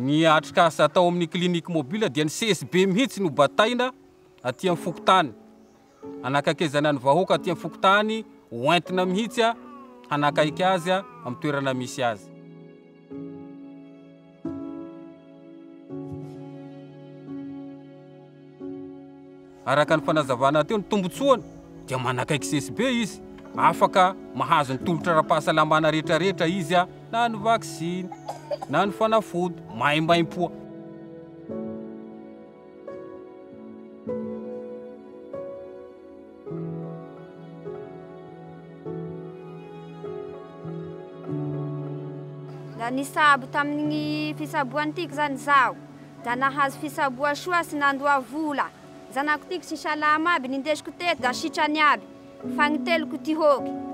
Ny atrikasa atao amin'ny clinique mobile dia ny CSB mihitsy no bataina aty amin'ny fokontany. Hanakaikezana ny vahoaka aty amin'ny fokontany, hoentina mihitsy hanakaiky azy amin'ny toerana misy azy. Araka ny fanazavana teo, ny tombontsoany dia manakaiky CSB izy, afaka mahazo ny tolotra ara-pahasalamana rehetrarehetra izy, na ny vaksiny, na ny fanafody, maimaimpoa. Da nisabo tamin'ny fisaboany tiako zany zaho, da nahazo fisaboa soa sy nandoa vola. Zanako tiako sy salama aby, nindesiko teto da sitrany aby. Fagniteloko ty hoky.